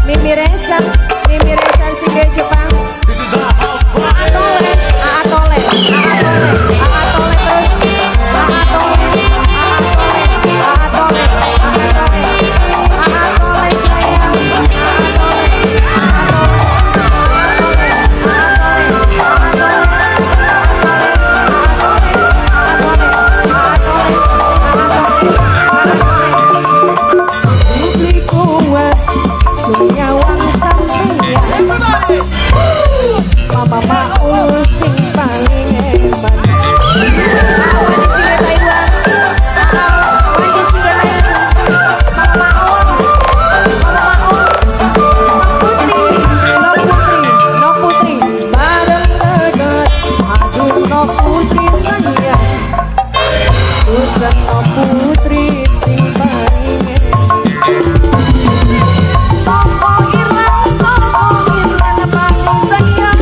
Mimi Reza, Mimi Reza sing dari Jepang. This is our house party. Aa Tole, Aa Tole, Aa Tole, Aa Tole terus. Aa Tole, Aa Tole, Aa Tole, Aa Tole, Aa Tole sayang, Aa Tole, Aa Tole, Aa Tole, Aa Tole, Aa Tole, Aa Tole, Aa Tole, Aa Tole, Aa Tole. Beli kuat, nyawang sampeyan. Everybody. Mama Maul sing paling hebat. Awan sing Taiwan. Awan sing Taiwan. Mama Maul. Mama Maul. Putri, Nok Putri, Nok Putri. Bareng dekat. Aduh, Nok Putri sayang. Susan Nok Putri sing paling hebat. Toko Irlang, toko Irlang paling sayang.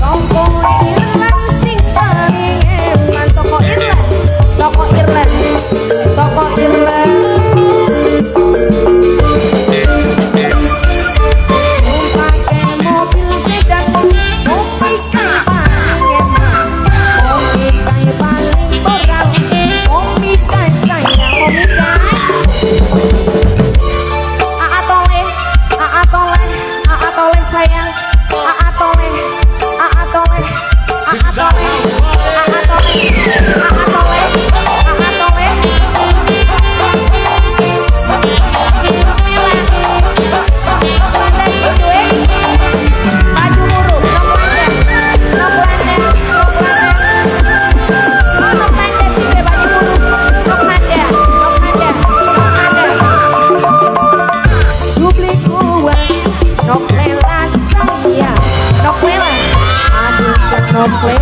Toko Irlang sing paling eman. Toko Irlang, toko Irlang, toko Irlang. Pakai mobil sedan, mobil paling eman, mobil paling boral, mobil sayang, mobil. Aa Tole, Aa Tole, Aa Tole sayang, Aa Tole, Aa Tole, Aa Tole, Aa Tole, Aa Tole, Aa Tole. Mela, Landa duwe, baju muruk, nok Landa, nok Landa, nok Landa. Oh, nok Landa sih baju muruk, nok Landa, nok Landa, nok Landa. Dupli kuat, nok Lela sayang, nok Lela, aduh, nok Lela.